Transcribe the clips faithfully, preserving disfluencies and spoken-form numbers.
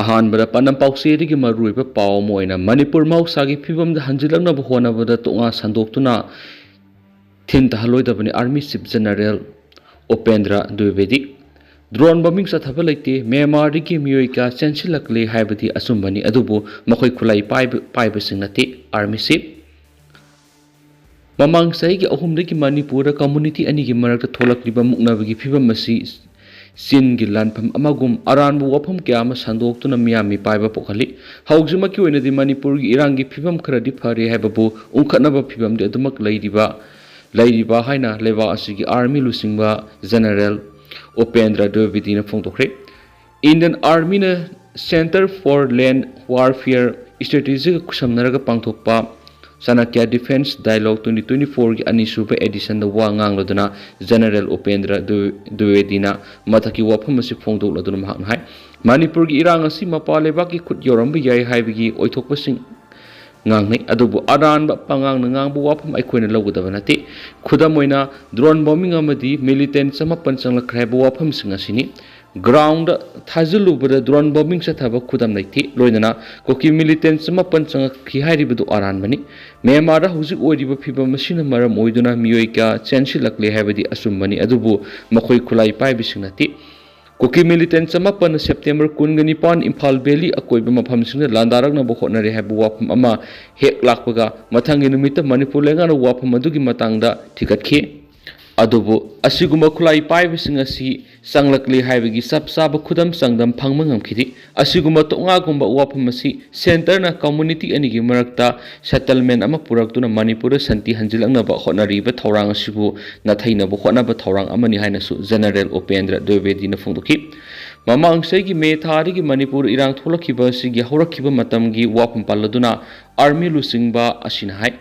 ꯑꯍꯥꯟꯕꯗ ꯄꯥꯟꯗꯝ ꯄꯥꯎꯆꯦꯗꯒꯤ ꯃꯔꯨꯑꯣꯏꯕ ꯄꯥꯎ ꯑꯃ ꯑꯣꯏꯅ ꯃꯅꯤꯄꯨꯔ ꯃꯍꯧꯁꯥꯒꯤ ꯐꯤꯕꯝꯗ ꯍꯟꯖꯤꯜꯂꯛꯅꯕ ꯍꯣꯠꯅꯕꯗ ꯇꯣꯉꯥ ꯁꯟꯗꯣꯛꯇꯨꯅ ꯊꯤꯟ ꯇꯥꯍꯜꯂꯣꯏꯗꯕꯅꯤ ꯑꯥꯔꯃꯤ ꯆꯤꯐ ꯖꯦꯅꯔꯦꯜ ꯎꯄꯦꯟꯗ꯭ꯔ ꯗ꯭ꯋꯤꯕꯦꯗꯤ꯫ ꯗ꯭ꯔꯣꯟ ꯕꯣꯝꯕꯤꯡ ꯆꯠꯊꯕ ꯂꯩꯇꯦ, ꯃ꯭ꯌꯥꯟꯃꯥꯔꯗꯒꯤ ꯃꯤꯑꯣꯏ ꯀꯌꯥ ꯆꯦꯟꯁꯤꯜꯂꯛꯂꯦ ꯍꯥꯏꯕꯗꯤ ꯑꯆꯨꯝꯕꯅꯤ, ꯑꯗꯨꯕꯨ ꯃꯈꯣꯏ ꯈꯨꯠꯂꯥꯏ ꯄꯥꯏꯕ ꯄꯥꯏꯕꯁꯤꯡ ꯅꯠꯇꯦ, ꯑꯥꯔꯃꯤ ꯆꯤꯐ꯫ ꯃꯃꯥꯡ ꯆꯍꯤꯒꯤ ꯑꯍꯨꯝꯗꯒꯤ ꯃꯅꯤꯄꯨꯔꯗ ꯀꯝꯃꯨꯅꯤꯇꯤ ꯑꯅꯤꯒꯤ ꯃꯔꯛꯇ ꯊꯣꯛꯂꯛꯂꯤꯕ ꯃꯨꯛꯅꯕꯒꯤ ꯐꯤꯕꯝ ꯑꯁꯤ ꯆꯤꯟꯒꯤ ꯂꯥꯟꯐꯝ ꯑꯃꯒꯨꯝ ꯑꯔꯥꯟꯕ ꯋꯥꯐꯝ ꯀꯌꯥ ꯑꯃ ꯁꯟꯗꯣꯛꯇꯨꯅ ꯃꯤꯌꯥꯝ ꯃꯤꯄꯥꯏꯕ ꯄꯣꯛꯍꯜꯂꯤ꯫ ꯍꯧꯖꯤꯛꯃꯛꯀꯤ ꯑꯣꯏꯅꯗꯤ ꯃꯅꯤꯄꯨꯔꯒꯤ ꯏꯔꯥꯡꯒꯤ ꯐꯤꯕꯝ ꯈꯔꯗꯤ ꯐꯔꯦ ꯍꯥꯏꯕꯕꯨ ꯎꯪꯈꯠꯅꯕ ꯐꯤꯕꯝꯗꯤ ꯑꯗꯨꯃꯛ ꯂꯩꯔꯤꯕ ꯂꯩꯔꯤꯕ ꯍꯥꯏꯅ ꯂꯩꯕꯥꯛ ꯑꯁꯤꯒꯤ ꯑꯥꯔꯃꯤ ꯂꯨꯆꯤꯡꯕ ꯖꯦꯅꯔꯦꯜ ꯎꯄꯦꯟꯗ꯭ꯔ ꯗ꯭ꯋꯤꯕꯦꯗꯤꯅ ꯐꯣꯡꯗꯣꯛꯈ꯭ꯔꯦ꯫ ꯏꯟꯗꯤꯌꯟ ꯑꯥꯔꯃꯤꯅ Centre for Land Warfare Strategy ꯒ ꯈꯨꯠꯁꯝꯅꯔꯒ ꯄꯥꯡꯊꯣꯛꯄ ꯆꯥꯅꯀ꯭ꯌ Defence Dialogue twenty twenty four ꯒꯤ ꯑꯅꯤꯁꯨꯕ edition ꯗ ꯋꯥ ꯉꯥꯡꯂꯗꯨꯅ ꯖꯦꯅꯔꯦꯜ ꯎꯄꯦꯟꯗ꯭ꯔ ꯗ꯭ꯋꯤ-, ꯗ꯭ꯋꯤꯕꯦꯗꯤꯅ ꯃꯊꯛꯀꯤ ꯋꯥꯐꯝ ꯑꯁꯤ ꯐꯣꯡꯗꯣꯛꯂꯗꯨꯅ ꯃꯍꯥꯛꯅ ꯍꯥꯏ, ꯃꯅꯤꯄꯨꯔꯒꯤ ꯏꯔꯥꯡ ꯑꯁꯤ ꯃꯄꯥꯟ ꯂꯩꯕꯥꯛꯀꯤ ꯈꯨꯠ ꯌꯧꯔꯝꯕ ꯌꯥꯏ ꯍꯥꯏꯕꯒꯤ ꯑꯣꯏꯊꯣꯛꯄꯁꯤꯡ ꯉꯥꯡꯅꯩ, ꯑꯗꯨꯕꯨ ꯑꯔꯥꯟꯕ ꯄꯉꯥꯡꯅ ꯉꯥꯡꯕ ꯋꯥꯐꯝ ꯑꯩꯈꯣꯏꯅ ꯂꯧꯒꯗꯕ ꯅꯠꯇꯦ꯫ ꯈꯨꯗꯝ ꯑꯣꯏꯅ, ꯗ꯭ꯔꯣꯟ ꯕꯣꯝꯕꯤꯡ ꯑꯃꯗꯤ ꯃꯤꯂꯤꯇꯦꯟ ꯆꯃꯥꯄꯟ ꯆꯪꯂꯛꯈ꯭ꯔꯦ ꯍꯥꯏꯕ ꯋꯥꯐꯝꯁꯤꯡ ꯑꯁꯤꯅꯤ꯫ ꯒ꯭ꯔꯥꯎꯟꯗ ꯊꯥꯖꯤꯜꯂꯨꯕꯗ ꯗ꯭ꯔꯣꯟ ꯕꯣꯝꯕꯤꯡ ꯆꯠꯊꯕ ꯈꯨꯗꯝ ꯂꯩꯇꯦ꯫ ꯂꯣꯏꯅꯅ ꯀꯨꯀꯤ ꯃꯤꯂꯤꯇꯦꯟ ꯆꯃꯥꯄꯟ ꯆꯪꯂꯛꯈꯤ ꯍꯥꯏꯔꯤꯕꯗꯨ ꯑꯔꯥꯟꯕꯅꯤ꯫ ꯃ꯭ꯌꯥꯟꯃꯥꯔꯗ ꯍꯧꯖꯤꯛ ꯑꯣꯏꯔꯤꯕ ꯐꯤꯕꯝ ꯑꯁꯤꯅ ꯃꯔꯝ ꯑꯣꯏꯗꯨꯅ ꯃꯤꯑꯣꯏ ꯀꯌꯥ ꯆꯦꯟꯁꯤꯜꯂꯛꯂꯦ ꯍꯥꯏꯕꯗꯤ ꯑꯆꯨꯝꯕꯅꯤ, ꯑꯗꯨꯕꯨ ꯃꯈꯣꯏ ꯈꯨꯠꯂꯥꯏ ꯄꯥꯏꯕꯁꯤꯡ ꯅꯠꯇꯦ꯫ ꯀꯨꯀꯤ ꯃꯤꯂꯤꯇꯦꯟ ꯆꯃꯥꯄꯟꯅ ꯁꯦꯞꯇꯦꯝꯕꯔ ꯀꯨꯟꯒ ꯅꯤꯄꯥꯟ ꯏꯝꯐꯥꯜ ꯚꯦꯂꯤ ꯑꯀꯣꯏꯕ ꯃꯐꯝꯁꯤꯡꯗ ꯂꯥꯟꯗꯥꯔꯛꯅꯕ ꯍꯣꯠꯅꯔꯦ ꯍꯥꯏꯕ ꯋꯥꯐꯝ ꯑꯃ ꯍꯦꯛ ꯂꯥꯛꯄꯒ, ꯃꯊꯪꯒꯤ ꯅꯨꯃꯤꯠꯇ ꯃꯅꯤꯄꯨꯔ ꯂꯩꯉꯥꯛꯅ ꯋꯥꯐꯝ ꯑꯗꯨꯒꯤ ꯃꯇꯥꯡꯗ ꯊꯤꯒꯠꯈꯤ꯫ ꯑꯗꯨꯕꯨ ꯑꯁꯤꯒꯨꯝꯕ ꯈꯨꯠꯂꯥꯏ ꯄꯥꯏꯕꯁꯤꯡ ꯑꯁꯤ ꯆꯪꯂꯛꯂꯤ ꯍꯥꯏꯕꯒꯤ ꯆꯞ ꯆꯥꯕ ꯈꯨꯗꯝ ꯆꯥꯡꯗꯝ ꯐꯪꯕ ꯉꯝꯈꯤꯗꯦ꯫ ꯑꯁꯤꯒꯨꯝꯕ ꯇꯣꯉꯥꯒꯨꯝꯕ ꯋꯥꯐꯝ ꯑꯁꯤ ꯁꯦꯟꯇꯔꯅ ꯀꯝꯃꯨꯅꯤꯇꯤ ꯑꯅꯤꯒꯤ ꯃꯔꯛꯇ ꯁꯦꯇꯜꯃꯦꯟ ꯑꯃ ꯄꯨꯔꯛꯇꯨꯅ ꯃꯅꯤꯄꯨꯔꯗ ꯁꯥꯟꯇꯤ ꯍꯟꯖꯤꯜꯂꯛꯅꯕ ꯍꯣꯠꯅꯔꯤꯕ ꯊꯧꯔꯥꯡ ꯑꯁꯤꯕꯨ ꯅꯥꯊꯩꯅꯕ ꯍꯣꯠꯅꯕ ꯊꯧꯔꯥꯡ ꯑꯃꯅꯤ ꯍꯥꯏꯅꯁꯨ ꯖꯦꯅꯔꯦꯜ ꯎꯄꯦꯟꯗ꯭ꯔ ꯗ꯭ꯋꯤꯕꯦꯗꯤꯅ ꯐꯣꯡꯗꯣꯛꯈꯤ꯫ ꯃꯃꯥꯡ ꯆꯍꯤꯒꯤ ꯃꯦ ꯊꯥꯗꯒꯤ ꯃꯅꯤꯄꯨꯔ ꯏꯔꯥꯡ ꯊꯣꯛꯂꯛꯈꯤꯕ ꯑꯁꯤꯒꯤ ꯍꯧꯔꯛꯈꯤꯕ ꯃꯇꯝꯒꯤ ꯋꯥꯐꯝ ꯄꯜꯂꯗꯨꯅ ꯑꯥꯔꯃꯤ ꯂꯨꯆꯤꯡꯕ ꯑꯁꯤꯅ ꯍꯥꯏ,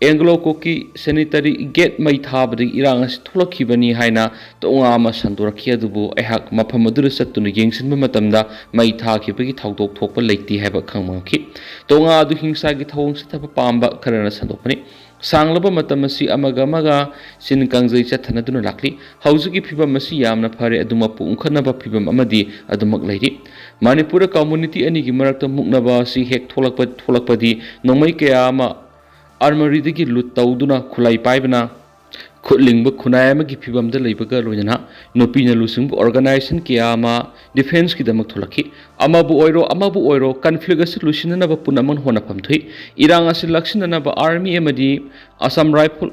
ꯑꯦꯡꯒ꯭ꯂꯣ ꯀꯨꯀꯤ ꯁꯦꯅꯤꯇꯔꯤ ꯒꯦꯠ ꯃꯩ ꯊꯥꯕꯗꯒꯤ ꯏꯔꯥꯡ ꯑꯁꯤ ꯊꯣꯛꯂꯛꯈꯤꯕꯅꯤ ꯍꯥꯏꯅ ꯇꯣꯉꯥ ꯑꯃ ꯁꯟꯗꯣꯔꯛꯈꯤ, ꯑꯗꯨꯕꯨ ꯑꯩꯍꯥꯛ ꯃꯐꯝ ꯑꯗꯨꯗ ꯆꯠꯇꯨꯅ ꯌꯦꯡꯁꯤꯟꯕ ꯃꯇꯝꯗ ꯃꯩ ꯊꯥꯈꯤꯕꯒꯤ ꯊꯧꯗꯣꯛ ꯊꯣꯛꯄ ꯂꯩꯇꯦ ꯍꯥꯏꯕ ꯈꯪꯕ ꯉꯝꯈꯤ꯫ ꯇꯣꯉꯥ ꯑꯗꯨ ꯍꯤꯡꯁꯥꯒꯤ ꯊꯧꯑꯣꯡ ꯆꯠꯊꯕ ꯄꯥꯝꯕ ꯈꯔꯅ ꯁꯟꯗꯣꯛꯄꯅꯤ꯫ ꯁꯥꯡꯂꯕ ꯃꯇꯝ ꯑꯁꯤ ꯑꯃꯒ ꯑꯃꯒ ꯆꯤꯟ ꯀꯥꯡꯖꯩ ꯆꯠꯊꯅꯗꯨꯅ ꯂꯥꯛꯂꯤ꯫ ꯍꯧꯖꯤꯛꯀꯤ ꯐꯤꯕꯝ ꯑꯁꯤ ꯌꯥꯝꯅ ꯐꯔꯦ, ꯑꯗꯨꯃꯛꯄꯨ ꯎꯪꯈꯠꯅꯕ ꯐꯤꯕꯝ ꯑꯃꯗꯤ ꯑꯗꯨꯃꯛ ꯂꯩꯔꯤ꯫ ꯃꯅꯤꯄꯨꯔꯗ ꯀꯝꯃ꯭ꯌꯨꯅꯤꯇꯤ ꯑꯅꯤꯒꯤ ꯃꯔꯛꯇ ꯃꯨꯛꯅꯕ ꯑꯁꯤ ꯍꯦꯛ ꯊꯣꯛꯂꯛꯄ ꯊꯣꯛꯂꯛꯄꯗꯤ ꯅꯣꯡꯃꯩ ꯀꯌꯥ ꯑꯃ ꯑꯥꯔꯃꯔꯤꯗꯒꯤ ꯂꯨꯠ ꯇꯧꯗꯨꯅ ꯈꯨꯠꯂꯥꯏ ꯄꯥꯏꯕꯅ ꯈꯨꯠ ꯂꯤꯡꯕ ꯈꯨꯟꯅꯥꯏ ꯑꯃꯒꯤ ꯐꯤꯕꯝꯗ ꯂꯩꯕꯒ ꯂꯣꯏꯅꯅ ꯅꯨꯄꯤꯅ ꯂꯨꯆꯤꯡꯕ ꯑꯣꯔꯒꯅꯥꯏꯖꯦꯁꯟ ꯀꯌꯥ ꯑꯃ ꯗꯤꯐꯦꯟꯁꯀꯤꯗꯃꯛ ꯊꯣꯛꯂꯛꯈꯤ꯫ ꯑꯃꯕꯨ ꯑꯣꯏꯔꯣ, ꯑꯃꯕꯨ ꯑꯣꯏꯔꯣ, ꯀꯟꯐ꯭ꯂꯤꯛ ꯑꯁꯤ ꯂꯣꯏꯁꯤꯟꯅꯅꯕ ꯄꯨꯝꯅꯃꯛ ꯍꯣꯠꯅꯐꯝ ꯊꯣꯛꯏ꯫ ꯏꯔꯥꯡ ꯑꯁꯤ ꯂꯥꯛꯁꯤꯟꯅꯅꯕ ꯑꯥꯔꯃꯤ ꯑꯃꯗꯤ ꯑꯁꯥꯝ ꯔꯥꯏꯐꯜ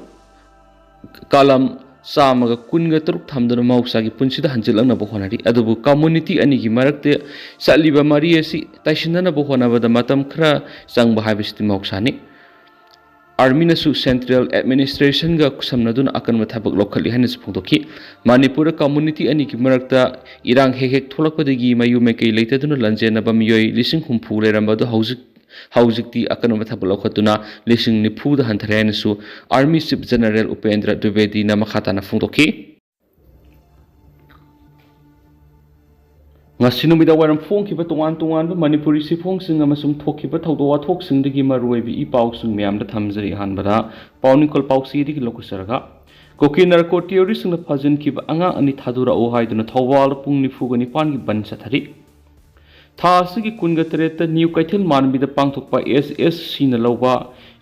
ꯀꯥꯂꯝ ꯆꯥꯝꯃꯒ ꯀꯨꯟꯒ ꯇꯔꯨꯛ ꯊꯝꯗꯨꯅ ꯃꯍꯧꯁꯥꯒꯤ ꯄꯨꯟꯁꯤꯗ ꯍꯟꯖꯤꯜꯂꯛꯅꯕ ꯍꯣꯠꯅꯔꯤ꯫ ꯑꯗꯨꯕꯨ ꯀꯝꯃ꯭ꯌꯨꯅꯤꯇꯤ ꯑꯅꯤꯒꯤ ꯃꯔꯛꯇ ꯆꯠꯂꯤꯕ ꯃꯔꯤ ꯑꯁꯤ ꯇꯥꯏꯁꯤꯟꯅꯅꯕ ꯍꯣꯠꯅꯕꯗ ꯃꯇꯝ ꯈꯔ ꯆꯪꯕ ꯍꯥꯏꯕꯁꯤꯗꯤ ꯃꯍꯧꯁꯥꯅꯤ꯫ ꯑꯥꯔꯃꯤꯅꯁꯨ ꯁꯦꯟꯇ꯭ꯔꯦꯜ ꯑꯦꯗꯃꯤꯅꯤꯁꯇ꯭ꯔꯦꯁꯟꯒ ꯈꯨꯠꯁꯝꯅꯗꯨꯅ ꯑꯀꯟꯕ ꯊꯕꯛ ꯂꯧꯈꯠꯂꯤ ꯍꯥꯏꯅꯁꯨ ꯐꯣꯡꯗꯣꯛꯈꯤ꯫ ꯃꯅꯤꯄꯨꯔꯗ ꯀꯝꯃ꯭ꯌꯨꯅꯤꯇꯤ ꯑꯅꯤꯒꯤ ꯃꯔꯛꯇ ꯏꯔꯥꯡ ꯍꯦꯛ ꯍꯦꯛ ꯊꯣꯛꯂꯛꯄꯗꯒꯤ ꯃꯌꯨꯝ ꯃꯩꯀꯩ ꯂꯩꯇꯗꯨꯅ ꯂꯟꯖꯦꯟꯅꯕ ꯃꯤꯑꯣꯏ ꯂꯤꯁꯤꯡ ꯍꯨꯝꯐꯨ ꯂꯩꯔꯝꯕ ꯑꯗꯨ ꯍꯧꯖꯤꯛ ꯍꯧꯖꯤꯛꯇꯤ ꯑꯀꯟꯕ ꯊꯕꯛ ꯂꯧꯈꯠꯇꯨꯅ ꯂꯤꯁꯤꯡ ꯅꯤꯐꯨꯗ ꯍꯟꯊꯔꯦ ꯍꯥꯏꯅꯁꯨ ꯑꯥꯔꯃꯤ ꯆꯤꯐ ꯖꯦꯅꯔꯦꯜ ꯎꯄꯦꯟꯗ꯭ꯔ ꯗ꯭ꯋꯤꯕꯦꯗꯤꯅ ꯃꯈꯥ ꯇꯥꯅ ꯐꯣꯡꯗꯣꯛꯈꯤ꯫ ꯉꯁꯤ ꯅꯨꯃꯤꯗꯥꯡ ꯋꯥꯏꯔꯝ ꯐꯣꯡꯈꯤꯕ ꯇꯣꯉꯥꯟ ꯇꯣꯉꯥꯟꯕ ꯃꯅꯤꯄꯨꯔꯤ ꯆꯦꯐꯣꯡꯁꯤꯡ ꯑꯃꯁꯨꯡ ꯊꯣꯛꯈꯤꯕ ꯊꯧꯗꯣꯛ ꯋꯥꯊꯣꯛꯁꯤꯡꯗꯒꯤ ꯃꯔꯨꯑꯣꯏꯕ ꯏ ꯄꯥꯎꯁꯤꯡ ꯃꯌꯥꯝꯗ ꯊꯝꯖꯔꯤ꯫ ꯑꯍꯥꯟꯕꯗ ꯄꯥꯎ ꯅꯤꯡꯈꯣꯜ ꯄꯥꯎꯆꯦꯗꯒꯤ ꯂꯧꯈꯠꯆꯔꯒ, ꯀꯨꯀꯤ ꯅꯥꯔꯀꯣ ꯇꯦꯔꯣꯔꯤꯁꯁꯤꯡꯅ ꯐꯥꯖꯤꯟꯈꯤꯕ ꯑꯉꯥꯡ ꯑꯅꯤ ꯊꯥꯗꯣꯔꯛꯎ ꯍꯥꯏꯗꯨꯅ ꯊꯧꯕꯥꯜꯗ ꯄꯨꯡ ꯅꯤꯐꯨꯒ ꯅꯤꯄꯥꯟꯒꯤ ꯕꯟ ꯆꯠꯊꯔꯤ꯫ ꯊꯥ ꯑꯁꯤꯒꯤ ꯀꯨꯟꯒ ꯇꯔꯦꯠꯇ ꯅ꯭ꯌꯨ ꯀꯩꯊꯦꯜ ꯃꯥꯟꯕꯤꯗ ꯄꯥꯡꯊꯣꯛꯄ ꯑꯦꯁ ꯑꯦꯁ ꯁꯤꯅ ꯂꯧꯕ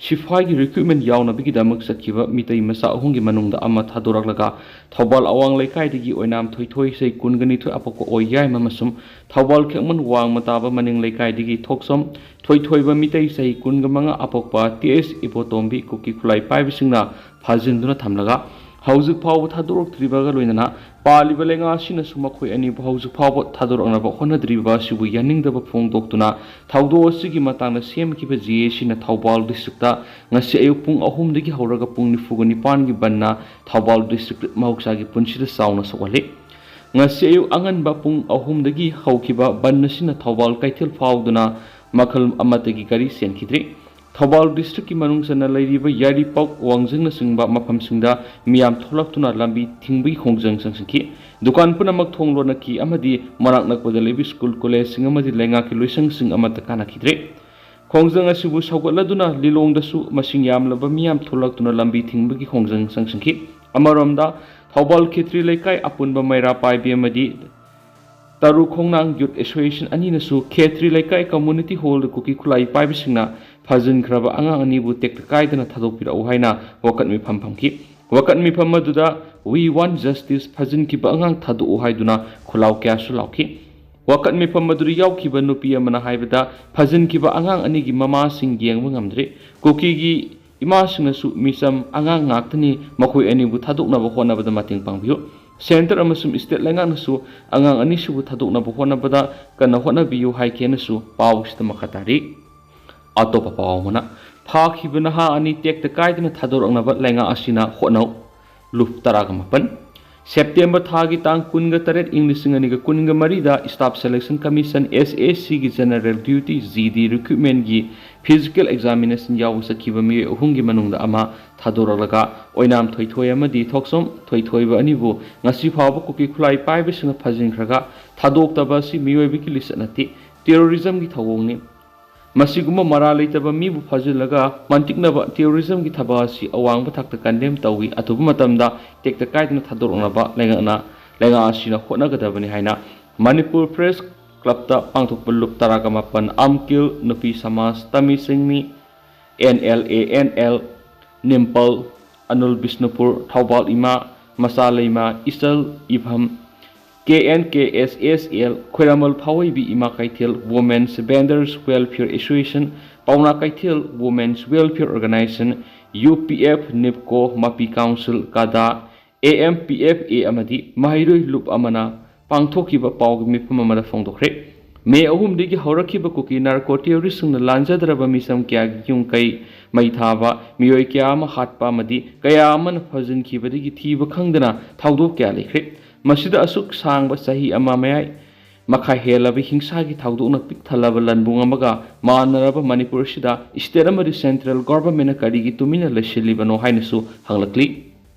ꯁꯤꯐꯥꯏꯒꯤ ꯔꯤꯀ꯭ꯔꯨꯠꯃꯦꯟ ꯌꯥꯎꯅꯕꯒꯤꯗꯃꯛ ꯆꯠꯈꯤꯕ ꯃꯤꯇꯩ ꯃꯆꯥ ꯑꯍꯨꯝꯒꯤ ꯃꯅꯨꯡꯗ ꯑꯃ ꯊꯥꯗꯣꯔꯛꯂꯒ ꯊꯧꯕꯥꯜ ꯑꯋꯥꯡ ꯂꯩꯀꯥꯏꯗꯒꯤ ꯑꯣꯏꯅꯥꯝ ꯊꯣꯏꯊꯣꯏ, ꯆꯍꯤ ꯀꯨꯟꯒ ꯅꯤꯊꯣꯏ, ꯑꯄꯣꯛꯄ ꯑꯣꯏ ꯌꯥꯏꯃ ꯑꯃꯁꯨꯡ ꯊꯧꯕꯥꯜ ꯈꯦꯛꯃꯟ ꯋꯥꯡꯃ ꯇꯥꯕ ꯃꯅꯤꯡ ꯂꯩꯀꯥꯏꯗꯒꯤ ꯊꯣꯛꯆꯣꯝ ꯊꯣꯏꯊꯣꯏꯕ, ꯃꯤꯇꯩ, ꯆꯍꯤ ꯀꯨꯟꯒ ꯃꯉꯥ, ꯑꯄꯣꯛꯄ ꯇꯤ ꯑꯦꯁ ꯏꯕꯣꯇꯣꯝꯕꯤ, ꯀꯨꯀꯤ ꯈꯨꯠꯂꯥꯏ ꯄꯥꯏꯕꯁꯤꯡꯅ ꯐꯥꯖꯤꯟꯗꯨꯅ ꯊꯝꯂꯒ ꯍꯧꯖꯤꯛ ꯐꯥꯎꯕ ꯊꯥꯗꯣꯔꯛꯇ꯭ꯔꯤꯕꯒ ꯂꯣꯏꯅꯅ ꯄꯥꯜꯂꯤꯕ ꯂꯩꯉꯥꯛ ꯑꯁꯤꯅꯁꯨ ꯃꯈꯣꯏ ꯑꯅꯤꯕꯨ ꯍꯧꯖꯤꯛ ꯐꯥꯎꯕ ꯊꯥꯗꯣꯔꯛꯅꯕ ꯍꯣꯠꯅꯗ꯭ꯔꯤꯕ ꯑꯁꯤꯕꯨ ꯌꯥꯅꯤꯡꯗꯕ ꯐꯣꯡꯗꯣꯛꯇꯨꯅ ꯊꯧꯗꯣꯛ ꯑꯁꯤꯒꯤ ꯃꯇꯥꯡꯗ ꯁꯦꯝꯈꯤꯕ ꯖꯦ ꯑꯦ ꯁꯤꯅ ꯊꯧꯕꯥꯜ ꯗꯤꯁꯇ꯭ꯔꯤꯛꯇ ꯉꯁꯤ ꯑꯌꯨꯛ ꯄꯨꯡ ꯑꯍꯨꯝꯗꯒꯤ ꯍꯧꯔꯒ ꯄꯨꯡ ꯅꯤꯐꯨꯒ ꯅꯤꯄꯥꯟꯒꯤ ꯕꯟꯅ ꯊꯧꯕꯥꯜ ꯗꯤꯁꯇ꯭ꯔꯤꯛ ꯃꯍꯧꯁꯥꯒꯤ ꯄꯨꯟꯁꯤꯗ ꯆꯥꯎꯅ ꯁꯣꯛꯍꯜꯂꯤ꯫ ꯉꯁꯤ ꯑꯌꯨꯛ ꯑꯉꯟꯕ ꯄꯨꯡ ꯑꯍꯨꯝꯗꯒꯤ ꯍꯧꯈꯤꯕ ꯕꯟ ꯑꯁꯤꯅ ꯊꯧꯕꯥꯜ ꯀꯩꯊꯦꯜ ꯐꯥꯎꯗꯨꯅ ꯃꯈꯜ ꯑꯃꯠꯇꯒꯤ ꯒꯥꯔꯤ ꯆꯦꯟꯈꯤꯗ꯭ꯔꯤ꯫ ꯊꯧꯕꯥꯜ ꯗꯤꯁꯇ꯭ꯔꯤꯛꯀꯤ ꯃꯅꯨꯡ ꯆꯟꯅ ꯂꯩꯔꯤꯕ ꯌꯥꯏꯔꯤꯄꯣꯛ, ꯋꯥꯡꯖꯤꯡꯅꯆꯤꯡꯕ ꯃꯐꯝꯁꯤꯡꯗ ꯃꯤꯌꯥꯝ ꯊꯣꯛꯂꯛꯇꯨꯅ ꯂꯝꯕꯤ ꯊꯤꯡꯕꯒꯤ ꯈꯣꯡꯖꯪ ꯆꯪꯁꯤꯟꯈꯤ꯫ ꯗꯨꯀꯥꯟ ꯄꯨꯝꯅꯃꯛ ꯊꯣꯡ ꯂꯣꯟꯅꯈꯤ ꯑꯃꯗꯤ ꯃꯅꯥꯛ ꯅꯛꯄꯗ ꯂꯩꯕ ꯁ꯭ꯀꯨꯜ, ꯀꯣꯂꯦꯖꯁꯤꯡ ꯑꯃꯗꯤ ꯂꯩꯉꯥꯛꯀꯤ ꯂꯣꯏꯁꯪꯁꯤꯡ ꯑꯃꯠꯇ ꯀꯥꯟꯅꯈꯤꯗ꯭ꯔꯦ꯫ ꯈꯣꯡꯖꯪ ꯑꯁꯤꯕꯨ ꯁꯧꯒꯠꯂꯗꯨꯅ ꯂꯤꯂꯣꯡꯗꯁꯨ ꯃꯁꯤꯡ ꯌꯥꯝꯂꯕ ꯃꯤꯌꯥꯝ ꯊꯣꯛꯂꯛꯇꯨꯅ ꯂꯝꯕꯤ ꯊꯤꯡꯕꯒꯤ ꯈꯣꯡꯖꯪ ꯆꯪꯁꯤꯟꯈꯤ꯫ ꯑꯃꯔꯣꯝꯗ, ꯊꯧꯕꯥꯜ ꯈꯦꯇ꯭ꯔꯤ ꯂꯩꯀꯥꯏ ꯑꯄꯨꯟꯕ ꯃꯩꯔꯥ ꯄꯥꯏꯕꯤ ꯑꯃꯗꯤ ꯇꯔꯨ ꯈꯣꯡꯅꯥꯡ ꯌꯨꯠ ꯑꯦꯁꯣꯁꯤꯌꯦꯁꯟ ꯑꯅꯤꯅꯁꯨ ꯈꯦꯇ꯭ꯔꯤ ꯂꯩꯀꯥꯏ ꯀꯝꯃꯨꯅꯤꯇꯤ ꯍꯣꯜꯗ ꯀꯨꯀꯤ ꯈꯨꯠꯂꯥꯏ ꯄꯥꯏꯕꯁꯤꯡꯅ ꯐꯥꯖꯤꯟꯈ꯭ꯔꯕ ꯑꯉꯥꯡ ꯑꯅꯤꯕꯨ ꯇꯦꯛꯇ ꯀꯥꯏꯗꯅ ꯊꯥꯗꯣꯛꯄꯤꯔꯛꯎ ꯍꯥꯏꯅ ꯋꯥꯀꯠ ꯃꯤꯐꯝ ꯐꯝꯈꯤ꯫ ꯋꯥꯀꯠ ꯃꯤꯐꯝ ꯑꯗꯨꯗ "We want justice, ꯐꯥꯖꯤꯟꯈꯤꯕ ꯑꯉꯥꯡ ꯊꯥꯗꯣꯛꯎ" ꯍꯥꯏꯗꯨꯅ ꯈꯨꯜꯂꯥꯎ ꯀꯌꯥꯁꯨ ꯂꯥꯎꯈꯤ꯫ ꯋꯥꯀꯠ ꯃꯤꯐꯝ ꯑꯗꯨꯗ ꯌꯥꯎꯈꯤꯕ ꯅꯨꯄꯤ ꯑꯃꯅ ꯍꯥꯏꯕꯗ, ꯐꯥꯖꯤꯟꯈꯤꯕ ꯑꯉꯥꯡ ꯑꯅꯤꯒꯤ ꯃꯃꯥꯁꯤꯡ ꯌꯦꯡꯕ ꯉꯝꯗ꯭ꯔꯦ꯫ ꯀꯨꯀꯤꯒꯤ ꯏꯃꯥꯁꯤꯡꯅꯁꯨ ꯃꯤꯆꯝ ꯑꯉꯥꯡ ꯉꯥꯛꯇꯅꯤ, ꯃꯈꯣꯏ ꯑꯅꯤꯕꯨ ꯊꯥꯗꯣꯛꯅꯕ ꯍꯣꯠꯅꯕꯗ ꯃꯇꯦꯡ ꯄꯥꯡꯕꯤꯌꯨ꯫ ꯁꯦꯟꯇꯔ ꯑꯃꯁꯨꯡ ꯁ꯭ꯇꯦꯠ ꯂꯩꯉꯥꯛꯅꯁꯨ ꯑꯉꯥꯡ ꯑꯅꯤꯁꯤꯕꯨ ꯊꯥꯗꯣꯛꯅꯕ ꯍꯣꯠꯅꯕꯗ ꯀꯟꯅ ꯍꯣꯠꯅꯕꯤꯌꯨ ꯍꯥꯏꯈꯤ ꯍꯥꯏꯅꯁꯨ ꯄꯥꯎꯁꯤꯗ ꯃꯈꯥ ꯇꯥꯔꯤ꯫ ꯑꯇꯣꯞꯄ ꯄꯥꯎ ꯑꯃꯅ, ꯐꯥꯈꯤꯕ ꯅꯍꯥ ꯑꯅꯤ ꯇꯦꯛꯇ ꯀꯥꯏꯗꯅ ꯊꯥꯗꯣꯔꯛꯅꯕ ꯂꯩꯉꯥꯛ ꯑꯁꯤꯅ ꯍꯣꯠꯅꯧ꯫ ꯂꯨꯞ ꯇꯔꯥꯒ ꯃꯥꯄꯟ꯫ ꯁꯦꯞꯇꯦꯝꯕꯔ ꯊꯥꯒꯤ ꯇꯥꯡ ꯀꯨꯟꯒ ꯇꯔꯦꯠ, ꯏꯪ ꯂꯤꯁꯤꯡ ꯑꯅꯤꯒ ꯀꯨꯟꯒ ꯃꯔꯤꯗ Staff Selection Commission, S S C ꯒꯤ General Duty, G D Recruitment ꯒꯤ physical examination ꯌꯥꯎꯕ ꯆꯠꯈꯤꯕ ꯃꯤꯑꯣꯏ ꯑꯍꯨꯝꯒꯤ ꯃꯅꯨꯡꯗ ꯑꯃ ꯊꯥꯗꯣꯔꯛꯂꯒ, ꯑꯣꯏꯅꯥꯝ ꯊꯣꯏꯊꯣꯏ ꯑꯃꯗꯤ ꯊꯣꯛꯆꯣꯝ ꯊꯣꯏꯊꯣꯏꯕ ꯑꯅꯤꯕꯨ ꯉꯁꯤ ꯐꯥꯎꯕ ꯀꯨꯀꯤ ꯈꯨꯠꯂꯥꯏ ꯄꯥꯏꯕꯁꯤꯡꯅ ꯐꯥꯖꯤꯟꯈ꯭ꯔꯒ ꯊꯥꯗꯣꯛꯇꯕ ꯑꯁꯤ ꯃꯤꯑꯣꯏꯕꯒꯤ ꯂꯤꯆꯠ ꯅꯠꯇꯦ, terrorism ꯒꯤ ꯊꯧꯑꯣꯡꯅꯤ꯫ ꯃꯁꯤꯒꯨꯝꯕ ꯃꯔꯥꯜ ꯂꯩꯇꯕ ꯃꯤꯕꯨ ꯐꯥꯖꯤꯜꯂꯒ ꯃꯟꯇꯤꯛꯅꯕ, terrorism ꯒꯤ ꯊꯕꯛ ꯑꯁꯤ ꯑꯋꯥꯡꯕ ꯊꯥꯛꯇ condemn ꯇꯧꯏ꯫ ꯑꯊꯨꯕ ꯃꯇꯝꯗ ꯇꯦꯛꯇ ꯀꯥꯏꯗꯅ ꯊꯥꯗꯣꯔꯛꯅꯕ ꯂꯩꯉꯥꯛꯅ, ꯂꯩꯉꯥꯛ ꯑꯁꯤꯅ ꯍꯣꯠꯅꯒꯗꯕꯅꯤ ꯍꯥꯏꯅ ꯃꯅꯤꯄꯨꯔ Press Club ꯇ ꯄꯥꯡꯊꯣꯛꯄ ꯂꯨꯞ ꯇꯔꯥꯒ ꯃꯥꯄꯟ ꯑꯝꯀꯤꯜ ꯅꯨꯄꯤ ꯁꯃꯥꯖ, ꯇꯃꯤ ꯁꯤꯡꯃꯤ, N L A N L, ꯅꯤꯝꯄꯜ, Avul Bishnupur, Thoubal ꯏꯃꯥ, ꯃꯆꯥ ꯂꯩꯃ, ꯏꯆꯜ ꯏꯐꯝ, K N K S S L, ꯈꯣꯏꯔꯥꯃꯜ ꯐꯥꯎꯋꯩꯕꯤ ꯏꯃꯥ ꯀꯩꯊꯦꯜ, Women's Vendors Welfare Association, ꯄꯥꯎꯅꯥ ꯀꯩꯊꯦꯜ, Women's Welfare Organization, U P F, NIPCO, ꯃꯄꯤ Council, ꯀꯥꯗꯥ, A M P F A ꯑꯃꯗꯤ ꯃꯍꯩꯔꯣꯏ ꯂꯨꯞ ꯑꯃꯅ ꯄꯥꯡꯊꯣꯛꯈꯤꯕ ꯄꯥꯎꯒꯤ ꯃꯤꯐꯝ ꯑꯃꯗ ꯐꯣꯡꯗꯣꯛꯈ꯭ꯔꯦ꯫ ꯃꯦ ꯑꯍꯨꯝꯗꯒꯤ ꯍꯧꯔꯛꯈꯤꯕ ꯀꯨꯀꯤ narco terrorist ꯁꯤꯡꯅ ꯂꯥꯟꯖꯗ꯭ꯔꯕ ꯃꯤꯆꯝ ꯀꯌꯥꯒꯤ ꯌꯨꯝ ꯀꯩ ꯃꯩ ꯊꯥꯕ, ꯃꯤꯑꯣꯏ ꯀꯌꯥ ꯑꯃ ꯍꯥꯠꯄ ꯑꯃꯗꯤ ꯀꯌꯥ ꯑꯃꯅ ꯐꯥꯖꯤꯟꯈꯤꯕꯗꯒꯤ ꯊꯤꯕ ꯈꯪꯗꯅ ꯊꯧꯗꯣꯛ ꯀꯌꯥ ꯂꯩꯈ꯭ꯔꯦ꯫ ꯃꯁꯤꯗ ꯑꯁꯨꯛ ꯁꯥꯡꯕ ꯆꯍꯤ ꯑꯃ ꯃꯌꯥꯏ ꯃꯈꯥꯏ ꯍꯦꯜꯂꯕ ꯍꯤꯡꯁꯥꯒꯤ ꯊꯧꯗꯣꯛꯅ ꯄꯤꯛ ꯊꯜꯂꯕ ꯂꯟꯕꯨꯡ ꯑꯃꯒ ꯃꯥꯟꯅꯔꯕ ꯃꯅꯤꯄꯨꯔ ꯑꯁꯤꯗ state ꯑꯃꯗꯤ central government ꯅ ꯀꯔꯤꯒꯤ ꯇꯨꯃꯤꯟꯅ ꯂꯩꯁꯤꯜꯂꯤꯕꯅꯣ ꯍꯥꯏꯅꯁꯨ ꯍꯪꯂꯛꯂꯤ꯫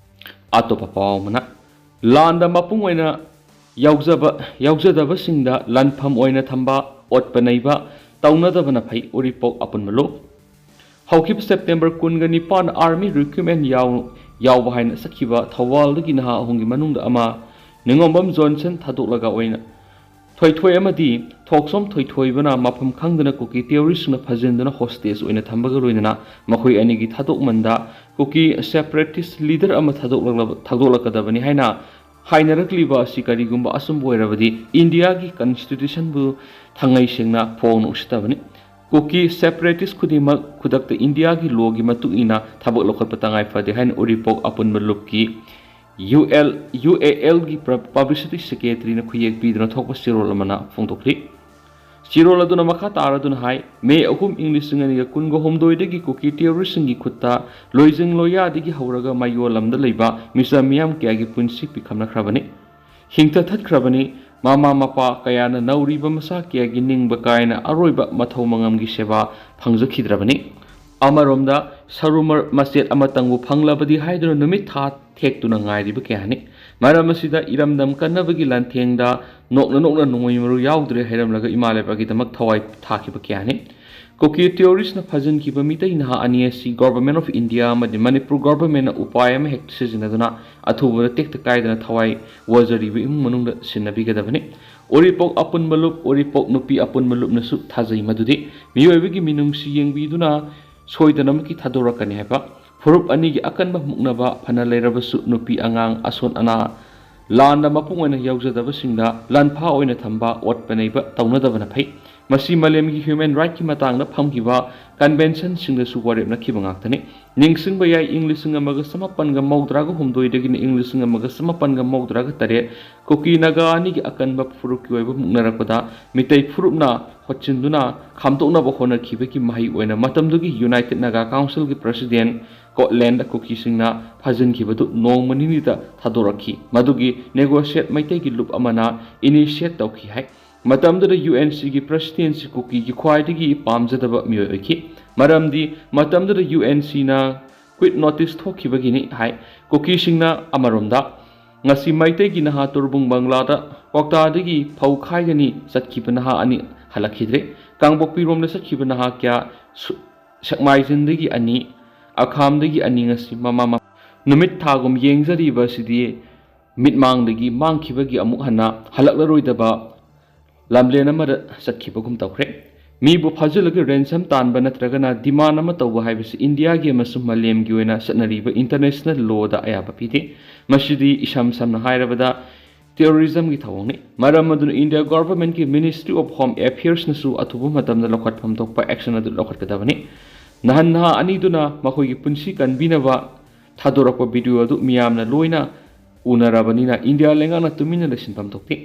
ꯑꯇꯣꯞꯄ ꯄꯥꯎ ꯑꯃꯅ, ꯂꯥꯟꯗ ꯃꯄꯨꯡ ꯑꯣꯏꯅ ꯌꯥꯎꯖꯕ, ꯌꯥꯎꯖꯗꯕꯁꯤꯡꯗ ꯂꯥꯟꯐꯝ ꯑꯣꯏꯅ ꯊꯝꯕ, ꯑꯣꯠꯄ ꯅꯩꯕ, ꯇꯧꯅꯗꯕꯅ ꯐꯩ꯫ ꯎꯔꯤꯄꯣꯛ ꯑꯄꯨꯟꯕ ꯂꯨꯞ꯫ ꯍꯧꯈꯤꯕ ꯁꯦꯞꯇꯦꯝꯕꯔ ꯀꯨꯟꯒ ꯅꯤꯄꯥꯟ ꯑꯥꯔꯃꯤ ꯔꯤꯀ꯭ꯔꯨꯠꯃꯦꯟ ꯌꯥꯎ-, ꯌꯥꯎꯕ ꯍꯥꯏꯅ ꯆꯠꯈꯤꯕ ꯊꯧꯕꯥꯜꯗꯒꯤ ꯅꯍꯥ ꯑꯍꯨꯝꯒꯤ ꯃꯅꯨꯡꯗ ꯑꯃ ꯅꯤꯉꯣꯝꯕꯝ ꯖꯣꯟꯁꯟ ꯊꯥꯗꯣꯛꯂꯒ ꯑꯣꯏꯅ ꯊꯣꯏꯊꯣꯏ ꯑꯃꯗꯤ ꯊꯣꯛꯁꯣꯝ ꯊꯣꯏꯊꯣꯏꯕꯅ ꯃꯐꯝ ꯈꯪꯗꯅ ꯀꯨꯀꯤ ꯇꯦꯔꯣꯔꯤꯁꯁꯤꯡꯅ ꯐꯥꯖꯤꯟꯗꯨꯅ ꯍꯣꯁꯇꯦꯖ ꯑꯣꯏꯅ ꯊꯝꯕꯒ ꯂꯣꯏꯅꯅ ꯃꯈꯣꯏ ꯑꯅꯤꯒꯤ ꯊꯥꯗꯣꯛꯃꯟꯗ ꯀꯨꯀꯤ ꯁꯦꯄꯔꯦꯇꯤꯁ ꯂꯤꯗꯔ ꯑꯃ ꯊꯥꯗꯣꯛꯂꯛꯂꯕ-, ꯊꯥꯗꯣꯛꯂꯛꯀꯗꯕꯅꯤ ꯍꯥꯏꯅ ꯍꯥꯏꯅꯔꯛꯂꯤꯕ ꯑꯁꯤ ꯀꯔꯤꯒꯨꯝꯕ ꯑꯆꯨꯝꯕ ꯑꯣꯏꯔꯕꯗꯤ ꯏꯟꯗꯤꯌꯥꯒꯤ ꯀꯟꯁꯇꯤꯇ꯭ꯌꯨꯁꯟꯕꯨ ꯊꯪꯉꯩ ꯁꯦꯡꯅ ꯐꯣꯡꯅ ꯎꯁꯤꯠꯇꯕꯅꯤ꯫ ꯀꯨꯀꯤ ꯁꯦꯄꯔꯦꯇꯤꯁ ꯈꯨꯗꯤꯡꯃꯛ ꯈꯨꯗꯛꯇ ꯏꯟꯗꯤꯌꯥꯒꯤ ꯂꯣꯒꯤ ꯃꯇꯨꯡ ꯏꯟꯅ ꯊꯕꯛ ꯂꯧꯈꯠꯄ ꯇꯉꯥꯏ ꯐꯗꯦ ꯍꯥꯏꯅ ꯎꯔꯤꯄꯣꯛ ꯑꯄꯨꯟꯕ ꯂꯨꯞꯀꯤ ꯌꯨ ꯑꯦꯜ, ꯌꯨ ꯑꯦ ꯑꯦꯜꯒꯤ ꯄ-, ꯄꯕ꯭ꯂꯤꯁꯤꯇꯤ ꯁꯦꯀ꯭ꯔꯦꯇꯔꯤꯅ ꯈꯨꯌꯦꯛ ꯄꯤꯗꯨꯅ ꯊꯣꯛꯄ ꯆꯦꯔꯣꯜ ꯑꯃꯅ ꯐꯣꯡꯗꯣꯛꯂꯤ꯫ ꯆꯦꯔꯣꯜ ꯑꯗꯨꯅ ꯃꯈꯥ ꯇꯥꯔꯗꯨꯅ ꯍꯥꯏ, ꯃꯦ ꯑꯍꯨꯝ, ꯏꯪ ꯂꯤꯁꯤꯡ ꯑꯅꯤꯒ ꯀꯨꯟꯒ ꯍꯨꯝꯗꯣꯏꯗꯒꯤ ꯀꯨꯀꯤ ꯇꯦꯔꯣꯔꯤꯁꯁꯤꯡꯒꯤ ꯈꯨꯠꯇ ꯂꯣꯏꯖꯤꯡ ꯂꯣꯌꯥꯗꯒꯤ ꯍꯧꯔꯒ ꯃꯌꯣꯜ ꯑꯃꯗ ꯂꯩꯕ ꯃꯤꯆꯝ ꯃꯤꯌꯥꯝ ꯀꯌꯥꯒꯤ ꯄꯨꯟꯁꯤ ꯄꯤꯈꯝꯅꯈ꯭ꯔꯕꯅꯤ, ꯍꯤꯡꯊꯊꯠꯈ꯭ꯔꯕꯅꯤ꯫ ꯃꯃꯥ ꯃꯄꯥ ꯀꯌꯥꯅ ꯅꯧꯔꯤꯕ ꯃꯆꯥ ꯀꯌꯥꯒꯤ ꯅꯤꯡꯕ ꯀꯥꯏꯅ ꯑꯔꯣꯏꯕ ꯃꯊꯧ ꯃꯉꯝꯒꯤ ꯁꯦꯕꯥ ꯐꯪꯖꯈꯤꯗ꯭ꯔꯕꯅꯤ꯫ ꯑꯃꯔꯣꯝꯗ ꯁꯔꯨ ꯃ-, ꯃꯆꯦꯠ ꯑꯃꯇꯪꯕꯨ ꯐꯪꯂꯕꯗꯤ ꯍꯥꯏꯗꯨꯅ ꯅꯨꯃꯤꯠ ꯊꯥ ꯊꯦꯛꯇꯨꯅ ꯉꯥꯏꯔꯤꯕ ꯀꯌꯥꯅꯤ꯫ ꯃꯔꯝ ꯑꯁꯤꯗ ꯏꯔꯝꯗꯝ ꯀꯟꯅꯕꯒꯤ ꯂꯥꯟꯊꯦꯡꯗ ꯅꯣꯛꯅ ꯅꯣꯛꯅ ꯅꯣꯡꯃꯩ ꯃꯔꯨ ꯌꯥꯎꯗ꯭ꯔꯦ ꯍꯥꯏꯔꯝꯂꯒ ꯏꯃꯥ ꯂꯩꯕꯥꯛꯀꯤꯗꯃꯛ ꯊꯋꯥꯏ ꯊꯥꯈꯤꯕ ꯀꯌꯥꯅꯤ꯫ ꯀꯨꯀꯤ ꯇꯦꯔꯣꯔꯤꯁꯅ ꯐꯥꯖꯤꯟꯈꯤꯕ ꯃꯤꯇꯩ ꯅꯍꯥ ꯑꯅꯤ ꯑꯁꯤ Government of India ꯑꯃꯗꯤ ꯃꯅꯤꯄꯨꯔ Governmentꯅ ꯎꯄꯥꯏ ꯑꯃ ꯍꯦꯛꯇ ꯁꯤꯖꯤꯟꯅꯗꯨꯅ ꯑꯊꯨꯕꯗ ꯇꯦꯛꯇ ꯀꯥꯏꯗꯅ ꯊꯋꯥꯏ ꯋꯥꯖꯔꯤꯕ ꯏꯃꯨꯡ ꯃꯅꯨꯡꯗ ꯁꯤꯟꯅꯕꯤꯒꯗꯕꯅꯤ꯫ ꯎꯔꯤꯄꯣꯛ ꯑꯄꯨꯟꯕ ꯂꯨꯞ, ꯎꯔꯤꯄꯣꯛ ꯅꯨꯄꯤ ꯑꯄꯨꯟꯕ ꯂꯨꯞꯅꯁꯨ ꯊꯥꯖꯩ ꯃꯗꯨꯗꯤ ꯃꯤꯑꯣꯏꯕꯒꯤ ꯃꯤꯅꯨꯡꯁꯤ ꯌꯦꯡꯕꯤꯗꯨꯅ ꯁꯣꯏꯗꯅꯃꯛꯀꯤ ꯊꯥꯗꯣꯔꯛꯀꯅꯤ ꯍꯥꯏꯕ꯫ ꯐꯨꯔꯨꯞ ꯑꯅꯤꯒꯤ ꯑꯀꯟꯕ ꯃꯨꯛꯅꯕ ꯐꯅ ꯂꯩꯔꯕꯁꯨ ꯅꯨꯄꯤ ꯑꯉꯥꯡ ꯑꯁꯣꯟ ꯑꯅꯥ ꯂꯥꯟꯗ ꯃꯄꯨꯡ ꯑꯣꯏꯅ ꯌꯥꯎꯖꯗꯕꯁꯤꯡꯗ ꯂꯥꯟꯐꯥ ꯑꯣꯏꯅ ꯊꯝꯕ, ꯑꯣꯠꯄ ꯅꯩꯕ ꯇꯧꯅꯗꯕꯅ ꯐꯩ꯫ ꯃꯁꯤ ꯃꯥꯂꯦꯝꯒꯤ human rightꯀꯤ ꯃꯇꯥꯡꯗ ꯐꯝꯈꯤꯕ conventionꯁꯤꯡꯗꯁꯨ ꯋꯥꯔꯦꯞꯅꯈꯤꯕ ꯉꯥꯛꯇꯅꯤ꯫ ꯅꯤꯡꯁꯤꯡꯕ ꯌꯥꯏ, ꯏꯪ ꯂꯤꯁꯤꯡ ꯑꯃꯒ ꯆꯃꯥꯄꯟꯒ ꯃꯧꯗ꯭ꯔꯥꯒ ꯍꯨꯝꯗꯣꯏꯗꯒꯤꯅ ꯏꯪ ꯂꯤꯁꯤꯡ ꯑꯃꯒ ꯆꯃꯥꯄꯟꯒ ꯃꯧꯗ꯭ꯔꯥꯒ ꯇꯔꯦꯠ ꯀꯨꯀꯤ ꯅꯥꯒꯥ ꯑꯅꯤꯒꯤ ꯑꯀꯟꯕ ꯐꯨꯔꯨꯞꯀꯤ ꯑꯣꯏꯕ ꯃꯨꯛꯅꯔꯛꯄꯗ ꯃꯤꯇꯩ ꯐꯨꯔꯨꯞꯅ ꯍꯣꯠꯆꯤꯟꯗꯨꯅ ꯈꯥꯝꯗꯣꯛꯅꯕ ꯍꯣꯠꯅꯈꯤꯕꯒꯤ ꯃꯍꯩ ꯑꯣꯏꯅ ꯃꯇꯝꯗꯨꯒꯤ United Naga Councilꯒꯤ President ꯀꯣꯠꯂꯦꯟꯗ ꯀꯨꯀꯤꯁꯤꯡꯅ ꯐꯥꯖꯤꯟꯈꯤꯕꯗꯨ ꯅꯣꯡꯃ ꯅꯤꯅꯤꯗ ꯊꯥꯗꯣꯔꯛꯈꯤ꯫ ꯃꯗꯨꯒꯤ negotiate ꯃꯩꯇꯩꯒꯤ ꯂꯨꯞ ꯑꯃꯅ initiate ꯇꯧꯈꯤ ꯍꯥꯏ꯫ ꯃꯇꯝꯗꯨꯗ UNCꯒꯤ Presidentsꯁꯤ ꯀꯨꯀꯤꯒꯤ ꯈ꯭ꯋꯥꯏꯗꯒꯤ ꯄꯥꯝꯖꯗꯕ ꯃꯤꯑꯣꯏ ꯑꯣꯏꯈꯤ꯫ ꯃꯔꯝꯗꯤ ꯃꯇꯝꯗꯨꯗ UNCꯅ quit notice ꯊꯣꯛꯈꯤꯕꯒꯤꯅꯤ ꯍꯥꯏ꯫ ꯀꯨꯀꯤꯁꯤꯡꯅ ꯑꯃꯔꯣꯝꯗ ꯉꯁꯤ ꯃꯩꯇꯩꯒꯤ ꯅꯍꯥ ꯇꯨꯔꯕꯨꯡ ꯕꯪꯒ꯭ꯂꯥꯗ ꯀ꯭ꯋꯥꯛꯇꯥꯗꯒꯤ ꯐꯧ ꯈꯥꯏꯒꯅꯤ ꯆꯠꯈꯤꯕ ꯅꯍꯥ ꯑꯅꯤ ꯍꯜꯂꯛꯈꯤꯗ꯭ꯔꯦ꯫ ꯀꯥꯡꯄꯣꯛꯄꯤꯔꯣꯝꯗ ꯆꯠꯈꯤꯕ ꯅꯍꯥ ꯀꯌꯥ ꯁꯨ-, ꯁꯦꯛꯃꯥꯏꯖꯤꯟꯗꯒꯤ ꯑꯅꯤ, ꯑꯈꯥꯝꯗꯒꯤ ꯑꯅꯤ ꯉꯁꯤ ꯃꯃꯥ ꯃ-, ꯅꯨꯃꯤꯠ ꯊꯥꯒꯨꯝ ꯌꯦꯡꯖꯔꯤꯕ ꯑꯁꯤꯗꯤ ꯃꯤꯠꯃꯥꯡꯗꯒꯤ ꯃꯥꯡꯈꯤꯕꯒꯤ ꯑꯃꯨꯛ ꯍꯟꯅ ꯍꯜꯂꯛꯂꯔꯣꯏꯗꯕ ꯂꯝꯂꯦꯟ ꯑꯃꯗ ꯆꯠꯈꯤꯕꯒꯨꯝ ꯇꯧꯈ꯭ꯔꯦ꯫ ꯃꯤꯕꯨ ꯐꯥꯖꯤꯜꯂꯒ ꯔꯦꯟꯁꯝ ꯇꯥꯟꯕ ꯅꯠꯇ꯭ꯔꯒꯅ ꯗꯤꯃꯥꯟ ꯑꯃ ꯇꯧꯕ ꯍꯥꯏꯕꯁꯤ ꯏꯟꯗꯤꯌꯥꯒꯤ ꯑꯃꯁꯨꯡ ꯃꯥꯂꯦꯝꯒꯤ ꯑꯣꯏꯅ ꯆꯠꯅꯔꯤꯕ ꯏꯟꯇꯔꯅꯦꯁꯅꯦꯜ ꯂꯣꯗ ꯑꯌꯥꯕ ꯄꯤꯗꯦ꯫ ꯃꯁꯤꯗꯤ ꯏꯁꯝ ꯁꯝꯅ ꯍꯥꯏꯔꯕꯗ ꯇꯦꯔꯣꯔꯤꯖꯝꯒꯤ ꯊꯧꯑꯣꯡꯅꯤ꯫ ꯃꯔꯝ ꯑꯗꯨꯅ ꯏꯟꯗꯤꯌꯥ ꯒꯣꯚꯔꯟꯃꯦꯟꯠꯀꯤ ꯃꯤꯅꯤꯁꯇ꯭ꯔꯤ ꯑꯣꯐ ꯍꯣꯝ ꯑꯦꯐꯤꯌꯔꯁꯅꯁꯨ ꯑꯊꯨꯕ ꯃꯇꯝꯗ ꯂꯧꯈꯠꯐꯝ ꯊꯣꯛꯄ ꯑꯦꯛꯁꯟ ꯑꯗꯨ ꯂꯧꯈꯠꯀꯗꯕꯅꯤ꯫ ꯅꯍꯥꯟ ꯅꯍꯥ ꯑꯅꯤꯗꯨꯅ ꯃꯈꯣꯏꯒꯤ ꯄꯨꯟꯁꯤ ꯀꯟꯕꯤꯅꯕ ꯊꯥꯗꯣꯔꯛꯄ ꯚꯤꯗꯤꯑꯣ ꯑꯗꯨ ꯃꯤꯌꯥꯝꯅ ꯂꯣꯏꯅ ꯎꯅꯔꯕꯅꯤꯅ ꯏꯟꯗꯤꯌꯥ ꯂꯩꯉꯥꯛꯅ ꯇꯨꯃꯤꯟꯅ ꯂꯩꯁꯤꯟꯐꯝ ꯊꯣꯛꯇꯦ꯫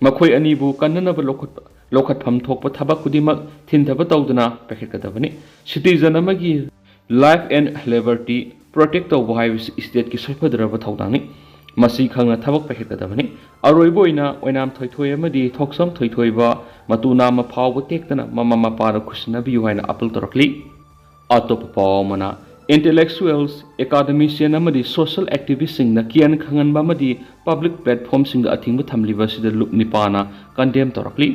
ꯃꯈꯣꯏ ꯑꯅꯤꯕꯨ ꯀꯟꯅꯅꯕ ꯂꯧꯈꯠꯄ, ꯂꯧꯈꯠꯐꯝ ꯊꯣꯛꯄ ꯊꯕꯛ ꯈꯨꯗꯤꯡꯃꯛ ꯊꯤꯟꯊꯕ ꯇꯧꯗꯨꯅ ꯄꯥꯏꯈꯠꯀꯗꯕꯅꯤ꯫ ꯁꯤꯇꯤꯖꯟ ꯑꯃꯒꯤ life and liberty protect ꯇꯧꯕ ꯍꯥꯏꯕꯁꯤ ꯏꯁꯇꯦꯠꯀꯤ ꯁꯣꯏꯐꯗ꯭ꯔꯕ ꯊꯧꯗꯥꯡꯅꯤ꯫ ꯃꯁꯤ ꯈꯪꯅ ꯊꯕꯛ ꯄꯥꯏꯈꯠꯀꯗꯕꯅꯤ꯫ ꯑꯔꯣꯏꯕ ꯑꯣꯏꯅ ꯑꯣꯏꯅꯥꯝ ꯊꯣꯏꯊꯣꯏ ꯑꯃꯗꯤ ꯊꯣꯛꯆꯝ ꯊꯣꯏꯊꯣꯏꯕ ꯃꯇꯨ ꯅꯥꯝꯃ ꯐꯥꯎꯕ ꯇꯦꯛꯇꯅ ꯃꯃꯥ ꯃꯄꯥꯗ ꯈꯨꯠꯁꯤꯟꯅꯕꯤꯌꯨ ꯍꯥꯏꯅ ꯑꯥꯄꯤꯜ ꯇꯧꯔꯛꯂꯤ꯫ ꯑꯇꯣꯞꯄ ꯄꯥꯎ ꯑꯃꯅ, intellectuals, academician ꯑꯃꯗꯤ social activistꯁꯤꯡꯅ ꯀꯤꯌꯟ ꯈꯪꯍꯟꯕ ꯑꯃꯗꯤ public platformꯁꯤꯡꯗ ꯑꯊꯤꯡꯕ ꯊꯝꯂꯤꯕ ꯑꯁꯤꯗ ꯂꯨꯞ ꯅꯤꯄꯥꯅ condemn ꯇꯧꯔꯛꯂꯤ꯫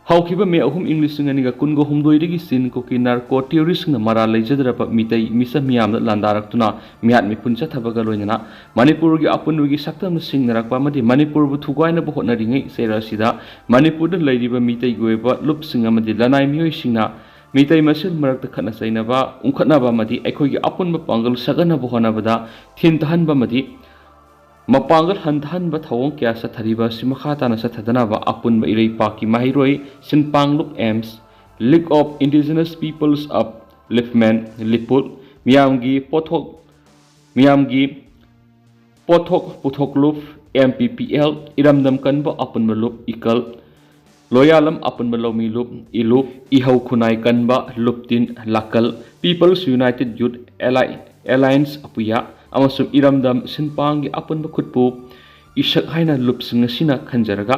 ꯍꯧꯈꯤꯕ ꯃꯦ ꯑꯍꯨꯝ, ꯏꯪ ꯂꯤꯁꯤꯡ ꯑꯅꯤꯒ ꯀꯨꯟꯒ ꯍꯨꯝꯗꯣꯏꯗꯒꯤ ꯆꯤꯟ ꯀꯨꯀꯤ narco terroristꯁꯤꯡꯅ ꯃꯔꯥꯜ ꯂꯩꯖꯗ꯭ꯔꯕ ꯃꯤꯇꯩ ꯃꯤꯆꯝ ꯃꯤꯌꯥꯝꯗ ꯂꯥꯟꯗꯥꯔꯛꯇꯨꯅ ꯃꯤꯍꯥꯠ ꯃꯤꯄꯨꯟ ꯆꯠꯊꯕꯒ ꯂꯣꯏꯅꯅ ꯃꯅꯤꯄꯨꯔꯒꯤ ꯑꯄꯨꯟꯕꯒꯤ ꯁꯛꯇꯝꯗ ꯁꯤꯡꯅꯔꯛꯄ ꯑꯃꯗꯤ ꯃꯅꯤꯄꯨꯔꯕꯨ ꯊꯨꯒꯥꯏꯅꯕ ꯍꯣꯠꯅꯔꯤꯉꯩ ꯆꯩꯔꯛ ꯑꯁꯤꯗ ꯃꯅꯤꯄꯨꯔꯗ ꯂꯩꯔꯤꯕ ꯃꯤꯇꯩꯒꯤ ꯑꯣꯏꯕ ꯂꯨꯞꯁꯤꯡ ꯑꯃꯗꯤ ꯂꯅꯥꯏ ꯃꯤꯑꯣꯏꯁꯤꯡꯅ ꯃꯤꯇꯩ ꯃꯁꯦꯜ ꯃꯔꯛꯇ ꯈꯠꯅ ꯆꯩꯅꯕ ꯎꯪꯈꯠꯅꯕ ꯑꯃꯗꯤ ꯑꯩꯈꯣꯏꯒꯤ ꯑꯄꯨꯟꯕ ꯄꯥꯡꯒꯜ ꯁꯥꯒꯠꯅꯕ ꯍꯣꯠꯅꯕꯗ ꯊꯤꯟ ꯇꯥꯍꯟꯕ ꯑꯃꯗꯤ ꯃꯄꯥꯡꯒꯜ ꯍꯟꯊꯍꯟꯕ ꯊꯧꯑꯣꯡ ꯀꯌꯥ ꯆꯠꯊꯔꯤꯕ ꯑꯁꯤ ꯃꯈꯥ ꯇꯥꯅ ꯆꯠꯊꯗꯅꯕ ꯑꯄꯨꯟꯕ ꯏꯔꯩꯄꯥꯛꯀꯤ ꯃꯍꯩꯔꯣꯏ ꯁꯤꯟꯄꯥꯡꯂꯨꯞ ꯑꯦꯝꯁ, League of Indigenous Peoples of Liphman, ꯂꯤꯄꯨꯜ, ꯃꯤꯌꯥꯝꯒꯤ ꯄꯣꯠꯊꯣꯛ, ꯃꯤꯌꯥꯝꯒꯤ ꯄꯣꯠꯊꯣꯛ ꯄꯨꯊꯣꯛꯂꯨꯞ, ꯑꯦꯝ ꯄꯤ ꯄꯤ ꯑꯦꯜ, ꯏꯔꯝꯗꯝ ꯀꯟꯕ ꯑꯄꯨꯟꯕ ꯂꯨꯞ, ꯏꯀꯜ, ꯂꯣꯌꯥꯂꯝ ꯑꯄꯨꯟꯕ ꯂꯧꯃꯤ ꯂꯨꯞ, ꯏꯂꯨꯞ, ꯏꯍꯧ ꯈꯨꯟꯅꯥꯏ ꯀꯟꯕ ꯂꯨꯞꯇꯤꯟ ꯂꯥꯀꯜ, People's United Youth Alli-, Alliance ꯑꯄꯨꯌꯥ ꯑꯃꯁꯨꯡ ꯏꯔꯝꯗꯝ ꯁꯤꯟꯄꯥꯡꯒꯤ ꯑꯄꯨꯟꯕ ꯈꯨꯠꯄꯨ ꯏꯁꯛ ꯍꯥꯏꯅ ꯂꯨꯞꯁꯤꯡ ꯑꯁꯤꯅ ꯈꯟꯖꯔꯒ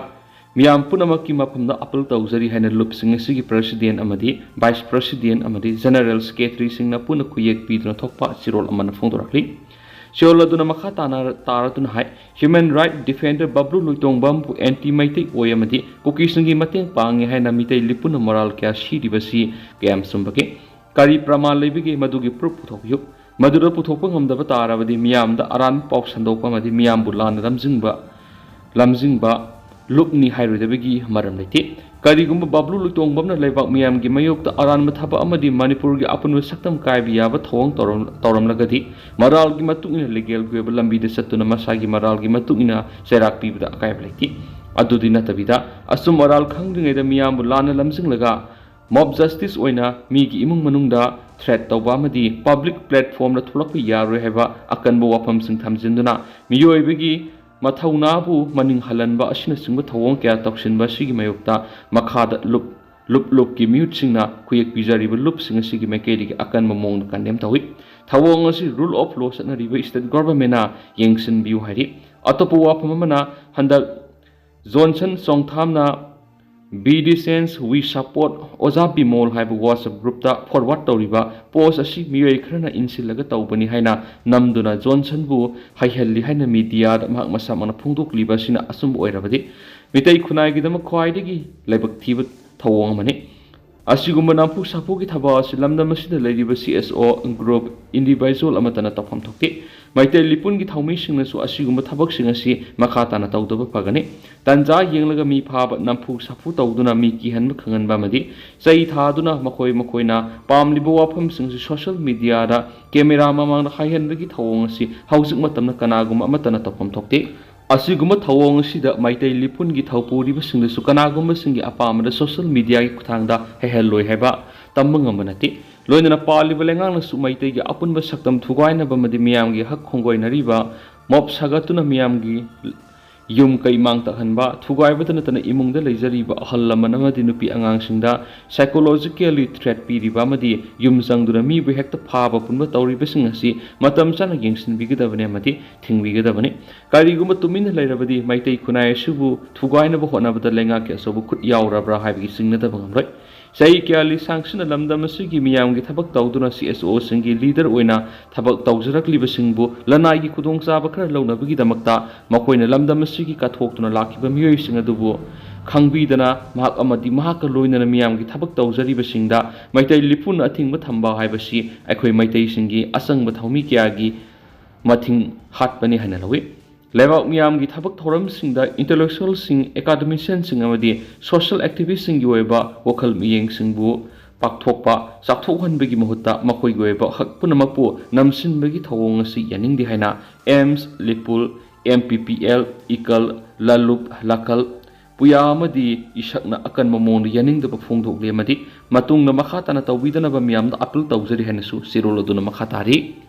ꯃꯤꯌꯥꯝ ꯄꯨꯝꯅꯃꯛꯀꯤ ꯃꯐꯝꯗ ꯑꯥꯄꯤꯜ ꯇꯧꯖꯔꯤ ꯍꯥꯏꯅ ꯂꯨꯞꯁꯤꯡ ꯑꯁꯤꯒꯤ president ꯑꯃꯗꯤ vice president ꯑꯃꯗꯤ general secretaryꯁꯤꯡꯅ ꯄꯨꯟꯅ ꯈꯨꯌꯦꯛ ꯄꯤꯗꯨꯅ ꯊꯣꯛꯄ ꯆꯦꯔꯣꯜ ꯑꯃꯅ ꯐꯣꯡꯗꯣꯔꯛꯂꯤ꯫ ꯁꯤꯑꯣꯜ ꯑꯗꯨꯅ ꯃꯈꯥ ꯇꯥꯅ ꯇꯥꯔꯗꯨꯅ ꯍꯥꯏ, human right defender ꯕꯕ꯭ꯂꯨ ꯂꯣꯏꯇꯣꯡꯕꯝꯕꯨ anti Meitei ꯑꯣꯏ ꯑꯃꯗꯤ ꯀꯨꯀꯤꯁꯤꯡꯒꯤ ꯃꯇꯦꯡ ꯄꯥꯡꯉꯤ ꯍꯥꯏꯅ ꯃꯤꯇꯩ ꯂꯤꯄꯨꯟꯅ ꯃꯔꯥꯜ ꯀꯌꯥ ꯁꯤꯔꯤꯕꯁꯤ ꯀꯌꯥꯝ ꯆꯨꯝꯕꯒꯦ? ꯀꯔꯤ ꯄ꯭ꯔꯃꯥꯟ ꯂꯩꯕꯒꯦ? ꯃꯗꯨꯒꯤ proof ꯄꯨꯊꯣꯛꯄꯤꯌꯨ꯫ ꯃꯗꯨꯗ ꯄꯨꯊꯣꯛꯄ ꯉꯝꯗꯕ ꯇꯥꯔꯕꯗꯤ ꯃꯤꯌꯥꯝꯗ ꯑꯔꯥꯟꯕ ꯄꯥꯎ ꯁꯟꯗꯣꯛꯄ ꯑꯃꯗꯤ ꯃꯤꯌꯥꯝꯕꯨ ꯂꯥꯟꯅ ꯂꯝꯖꯤꯡꯕ, ꯂꯝꯖꯤꯡꯕ ꯂꯨꯞꯅꯤ ꯍꯥꯏꯔꯣꯏꯗꯕꯒꯤ ꯃꯔꯝ ꯂꯩꯇꯦ꯫ ꯀꯔꯤꯒꯨꯝꯕ ꯕꯕ꯭ꯂꯨ ꯂꯣꯏꯇꯣꯡꯕꯝꯅ ꯂꯩꯕꯥꯛ ꯃꯤꯌꯥꯝꯒꯤ ꯃꯥꯌꯣꯛꯇ ꯑꯔꯥꯟꯕ ꯊꯕꯛ ꯑꯃꯗꯤ ꯃꯅꯤꯄꯨꯔꯒꯤ ꯑꯄꯨꯟꯕ ꯁꯛꯇꯝ ꯀꯥꯏꯕ ꯌꯥꯕ ꯊꯧꯑꯣꯡ ꯇꯧꯔꯝ-, ꯇꯧꯔꯝꯂꯒꯗꯤ, ꯃꯔꯥꯜꯒꯤ ꯃꯇꯨꯡ ꯏꯟꯅ legal ꯒꯤ ꯑꯣꯏꯕ ꯂꯝꯕꯤꯗ ꯆꯠꯇꯨꯅ ꯃꯁꯥꯒꯤ ꯃꯔꯥꯜꯒꯤ ꯃꯇꯨꯡ ꯏꯟꯅ ꯆꯩꯔꯥꯛ ꯄꯤꯕꯗ ꯑꯀꯥꯏꯕ ꯂꯩꯇꯦ꯫ ꯑꯗꯨꯗꯤ ꯅꯠꯇꯕꯤꯗ, ꯑꯆꯨꯝ ꯑꯔꯥꯜ ꯈꯪꯗ꯭ꯔꯤꯉꯩꯗ ꯃꯤꯌꯥꯝꯕꯨ ꯂꯥꯟꯅ ꯂꯝꯖꯤꯡꯂꯒ mob justice ꯑꯣꯏꯅ ꯃꯤꯒꯤ ꯏꯃꯨꯡ ꯃꯅꯨꯡꯗ threat ꯇꯧꯕ ꯑꯃꯗꯤ public platform ꯗ ꯊꯣꯛꯂꯛꯄ ꯌꯥꯔꯣꯏ ꯍꯥꯏꯕ ꯑꯀꯟꯕ ꯋꯥꯐꯝꯁꯤꯡ ꯊꯝꯖꯤꯟꯗꯨꯅ ꯃꯤꯑꯣꯏꯕꯒꯤ ꯃꯊꯧꯅꯥꯕꯨ ꯃꯅꯤꯡ ꯍꯜꯍꯟꯕ ꯑꯁꯤꯅꯆꯤꯡꯕ ꯊꯧꯑꯣꯡ ꯀꯌꯥ ꯇꯧꯁꯤꯟꯕ ꯑꯁꯤꯒꯤ ꯃꯥꯌꯣꯛꯇ ꯃꯈꯥꯗ ꯂꯨꯞ, ꯂꯨꯞ ꯂꯨꯞꯀꯤ ꯃꯤꯍꯨꯠꯁꯤꯡꯅ ꯈꯨꯌꯦꯛ ꯄꯤꯖꯔꯤꯕ ꯂꯨꯞꯁꯤꯡ ꯑꯁꯤꯒꯤ ꯃꯥꯏꯀꯩꯗꯒꯤ ꯑꯀꯟꯕ ꯃꯑꯣꯡꯗ condemn ꯇꯧꯏ꯫ ꯊꯧꯑꯣꯡ ꯑꯁꯤ rule of law ꯆꯠꯅꯔꯤꯕ state government ꯅ ꯌꯦꯡꯁꯤꯟꯕꯤꯌꯨ ꯍꯥꯏꯔꯤ꯫ ꯑꯇꯣꯞꯄ ꯋꯥꯐꯝ ꯑꯃꯅ, ꯍꯟꯗꯛ Johnson ꯆꯣꯡꯊꯥꯝꯅ "Be the change we support" ꯑꯣꯖꯥ ꯕꯤꯃꯣꯜ ꯍꯥꯏꯕ WhatsApp group ꯇ forward ꯇꯧꯔꯤꯕ post ꯑꯁꯤ ꯃꯤꯑꯣꯏ ꯈꯔꯅ ꯏꯟꯁꯤꯜꯂꯒ ꯇꯧꯕꯅꯤ ꯍꯥꯏꯅ ꯅꯝꯗꯨꯅ ꯖꯣꯟꯁꯟꯕꯨ ꯍꯩꯍꯜꯂꯤ ꯍꯥꯏꯅ media ꯗ ꯃꯍꯥꯛ ꯃꯁꯥꯃꯛꯅ ꯐꯣꯡꯗꯣꯛꯂꯤꯕ ꯑꯁꯤꯅ ꯑꯆꯨꯝꯕ ꯑꯣꯏꯔꯕꯗꯤ, ꯃꯤꯇꯩ ꯈꯨꯟꯅꯥꯏꯒꯤꯗꯃꯛ ꯈ꯭ꯋꯥꯏꯗꯒꯤ ꯂꯥꯏꯕꯛ ꯊꯤꯕ ꯊꯧꯑꯣꯡ ꯑꯃꯅꯤ꯫ ꯑꯁꯤꯒꯨꯝꯕ ꯅꯝꯐꯨ ꯁꯥꯐꯨꯒꯤ ꯊꯕꯛ ꯑꯁꯤ ꯂꯝꯗꯝ ꯑꯁꯤꯗ ꯂꯩꯔꯤꯕ C S O group, individual ꯑꯃꯠꯇꯅ ꯇꯧꯐꯝ ꯊꯣꯛꯇꯦ꯫ ꯃꯩꯇꯩ ꯂꯤꯄꯨꯟꯒꯤ ꯊꯧꯃꯤꯁꯤꯡꯅꯁꯨ ꯑꯁꯤꯒꯨꯝꯕ ꯊꯕꯛꯁꯤꯡ ꯑꯁꯤ ꯃꯈꯥ ꯇꯥꯅ ꯇꯧꯗꯕ ꯐꯒꯅꯤ꯫ ꯇꯟꯖꯥ ꯌꯦꯡꯂꯒ ꯃꯤ ꯐꯥꯕ, ꯅꯝꯐꯨ ꯁꯥꯐꯨ ꯇꯧꯗꯨꯅ ꯃꯤ ꯀꯤꯍꯟꯕ ꯈꯪꯍꯟꯕ ꯑꯃꯗꯤ ꯆꯩ ꯊꯥꯗꯨꯅ ꯃꯈꯣꯏ ꯃꯈꯣꯏꯅ ꯄꯥꯝꯂꯤꯕ ꯋꯥꯐꯝꯁꯤꯡ ꯑꯁꯤ social media ꯗ camera ꯃꯃꯥꯡꯗ ꯍꯥꯏꯍꯟꯕꯒꯤ ꯊꯧꯑꯣꯡ ꯑꯁꯤ ꯍꯧꯖꯤꯛ ꯃꯇꯝꯗ ꯀꯅꯥꯒꯨꯝꯕ ꯑꯃꯠꯇꯅ ꯇꯧꯐꯝ ꯊꯣꯛꯇꯦ꯫ ꯑꯁꯤꯒꯨꯝꯕ ꯊꯧꯑꯣꯡ ꯑꯁꯤꯗ ꯃꯩꯇꯩ ꯂꯤꯄꯨꯟꯒꯤ ꯊꯧꯄꯨꯔꯤꯕꯁꯤꯡꯗꯁꯨ ꯀꯅꯥꯒꯨꯝꯕꯁꯤꯡꯒꯤ ꯑꯄꯥꯝꯕꯗ social media ꯒꯤ ꯈꯨꯠꯊꯥꯡꯗ ꯍꯩꯍꯜꯂꯣꯏ ꯍꯥꯏꯕ ꯇꯝꯕ ꯉꯝꯕ ꯅꯠꯇꯦ꯫ ꯂꯣꯏꯅꯅ ꯄꯥꯜꯂꯤꯕ ꯂꯩꯉꯥꯛꯅꯁꯨ ꯃꯩꯇꯩꯒꯤ ꯑꯄꯨꯟꯕ ꯁꯛꯇꯝ ꯊꯨꯒꯥꯏꯅꯕ ꯑꯃꯗꯤ ꯃꯤꯌꯥꯝꯒꯤ ꯍꯛ ꯈꯣꯡꯒꯣꯏꯅꯔꯤꯕ, mob ꯁꯥꯒꯠꯇꯨꯅ ꯃꯤꯌꯥꯝꯒꯤ ꯌꯨꯝ ꯀꯩ ꯃꯥꯡ ꯇꯥꯛꯍꯟꯕ, ꯊꯨꯒꯥꯏꯕꯇ ꯅꯠꯇꯅ ꯏꯃꯨꯡꯗ ꯂꯩꯖꯔꯤꯕ ꯑꯍꯜ ꯂꯃꯟ ꯑꯃꯗꯤ ꯅꯨꯄꯤ ꯑꯉꯥꯡꯁꯤꯡꯗ psychologically threat ꯄꯤꯔꯤꯕ ꯑꯃꯗꯤ ꯌꯨꯝ ꯆꯪꯗꯨꯅ ꯃꯤꯕꯨ ꯍꯦꯛꯇ ꯐꯥꯕ ꯄꯨꯟꯕ ꯇꯧꯔꯤꯕꯁꯤꯡ ꯑꯁꯤ ꯃꯇꯝ ꯆꯥꯅ ꯌꯦꯡꯁꯤꯟꯕꯤꯒꯗꯕꯅꯤ ꯑꯃꯗꯤ ꯊꯤꯡꯕꯤꯒꯗꯕꯅꯤ꯫ ꯀꯔꯤꯒꯨꯝꯕ ꯇꯨꯃꯤꯟꯅ ꯂꯩꯔꯕꯗꯤ ꯃꯩꯇꯩ ꯈꯨꯟꯅꯥꯏ ꯑꯁꯤꯕꯨ ꯊꯨꯒꯥꯏꯅꯕ ꯍꯣꯠꯅꯕꯗ ꯂꯩꯉꯥꯛꯀꯤ ꯑꯆꯧꯕ ꯈꯨꯠ ꯌꯥꯎꯔꯕ꯭ꯔꯥ ꯍꯥꯏꯕꯒꯤ ꯆꯤꯡꯅꯗꯕ ꯉꯝꯂꯣꯏ꯫ ꯆꯍꯤ ꯀꯌꯥ ꯂꯤꯁꯥꯡꯁꯤꯟꯅ ꯂꯝꯗꯝ ꯑꯁꯤꯒꯤ ꯃꯤꯌꯥꯝꯒꯤ ꯊꯕꯛ ꯇꯧꯗꯨꯅ ꯁꯤ ꯑꯦꯁ ꯑꯣꯁꯤꯡꯒꯤ ꯂꯤꯗꯔ ꯑꯣꯏꯅ ꯊꯕꯛ ꯇꯧꯖꯔꯛꯂꯤꯕꯁꯤꯡꯕꯨ ꯂꯅꯥꯏꯒꯤ ꯈꯨꯗꯣꯡꯆꯥꯕ ꯈꯔ ꯂꯧꯅꯕꯒꯤꯗꯃꯛꯇ ꯃꯈꯣꯏꯅ ꯂꯝꯗꯝ ꯑꯁꯤꯒꯤ ꯀꯠꯊꯣꯛꯇꯨꯅ ꯂꯥꯛꯈꯤꯕ ꯃꯤꯑꯣꯏꯁꯤꯡ ꯑꯗꯨꯕꯨ ꯈꯪꯕꯤꯗꯅ ꯃꯍꯥꯛ ꯑꯃꯗꯤ ꯃꯍꯥꯛꯀ ꯂꯣꯏꯅꯅ ꯃꯤꯌꯥꯝꯒꯤ ꯊꯕꯛ ꯇꯧꯖꯔꯤꯕꯁꯤꯡꯗ ꯃꯩꯇꯩ ꯂꯤꯄꯨꯅ ꯑꯊꯤꯡꯕ ꯊꯝꯕ ꯍꯥꯏꯕꯁꯤ ꯑꯩꯈꯣꯏ ꯃꯩꯇꯩꯁꯤꯡꯒꯤ ꯑꯆꯪꯕ ꯊꯧꯃꯤ ꯀꯌꯥꯒꯤ ꯃꯊꯤꯡ ꯍꯥꯠꯄꯅꯤ ꯍꯥꯏꯅ ꯂꯧꯏ꯫ ꯂꯩꯕꯥꯛ ꯃꯤꯌꯥꯝꯒꯤ ꯊꯕꯛ ꯊꯧꯔꯝꯁꯤꯡꯗ ꯏꯟꯇꯦꯂꯦꯛꯆꯨꯋꯦꯜꯁꯤꯡ, ꯑꯦꯀꯥꯗꯃꯤꯁꯤꯌꯟꯁꯤꯡ ꯑꯃꯗꯤ ꯁꯣꯁꯤꯌꯦꯜ ꯑꯦꯛꯇꯤꯚꯤꯁꯁꯤꯡꯒꯤ ꯑꯣꯏꯕ ꯋꯥꯈꯜ ꯃꯤꯠꯌꯦꯡꯁꯤꯡꯕꯨ ꯄꯥꯛꯊꯣꯛꯄ, ꯆꯥꯎꯊꯣꯛꯍꯟꯕꯒꯤ ꯃꯍꯨꯠꯇ ꯃꯈꯣꯏꯒꯤ ꯑꯣꯏꯕ ꯍꯛ ꯄꯨꯝꯅꯃꯛꯄꯨ ꯅꯝꯁꯤꯟꯕꯒꯤ ꯊꯧꯑꯣꯡ ꯑꯁꯤ ꯌꯥꯅꯤꯡꯗꯦ ꯍꯥꯏꯅ ꯑꯦꯝꯁ, ꯂꯤꯄꯨꯜ, ꯑꯦꯝ ꯄꯤ ꯄꯤ ꯑꯦꯜ, ꯏꯀꯜ, ꯂꯂꯨꯞ, ꯂꯥꯀꯜ, ꯄꯨꯌꯥ ꯑꯃꯗꯤ ꯏꯁꯛꯅ ꯑꯀꯟꯕ ꯃꯑꯣꯡꯗ ꯌꯥꯅꯤꯡꯗꯕ ꯐꯣꯡꯗꯣꯛꯂꯤ ꯑꯃꯗꯤ ꯃꯇꯨꯡꯗ ꯃꯈꯥ ꯇꯥꯅ ꯇꯧꯕꯤꯗꯅꯕ ꯃꯤꯌꯥꯝꯗ ꯑꯄꯤꯜ ꯇꯧꯖꯔꯤ ꯍꯥꯏꯅꯁꯨ ꯆꯦꯔꯣꯜ ꯑꯗꯨꯅ ꯃꯈꯥ ꯇꯥꯔꯤ꯫